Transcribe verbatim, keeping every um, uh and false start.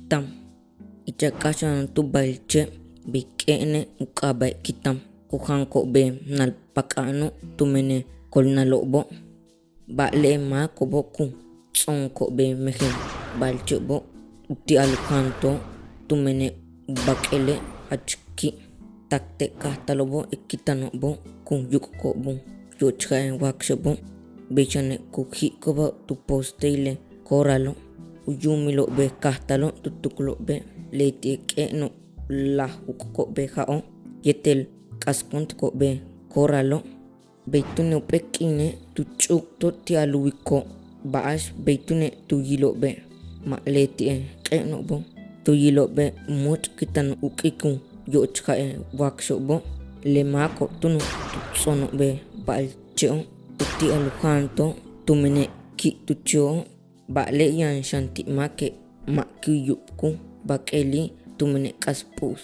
Kitam. Ich a k'áaxa'an tu ba'alche' bey k'e'ene' u k'aaba'e' Kitam, ku janko'ob bey nalpak'a'ano' tumene' kolnalo'obo'. Ba'ale'e' máako'obo' ku ts'o'onko'ob bey mejen ba'alche'obo' uti'al u jaanto'ob tumene' u bak'ele' jach ki'. Tak te' kajtalo'obo' e kitano'obo' ku yuk'ko'ob u yo'ochja'e' waakxo'obo'. Bey xane' ku ji'iko'oba' tu posteel le corralo'. U yuumilo'ob bey kajtalo' tu tuukulo'ob bey leti'e' k'e'eno' laj juk'ko'ob bey ja'o' yéetel k'askúuntiko'ob bey corralo'. Bey túune' jump'éel k'iine' tu ch'u'ukto' ti'al u wiko' ba'ax bey túune' tu yilo'ob bey ma' leti'e' k'e'eno'obo'. Tu yilo'ob bey múuch' kitan u k'ik u yo'ochja'e' waakxo'obo'. Le máako'ob túuno' tu ts'o'ono'ob bey ba'alche'o' uti'al u jaanto'ob tumene' ki' tu che'o'. Ba'ale' yaan xan ti' máake' ma' ku yu'ubik u bak'eeli' tumene' k'aas p'u'us.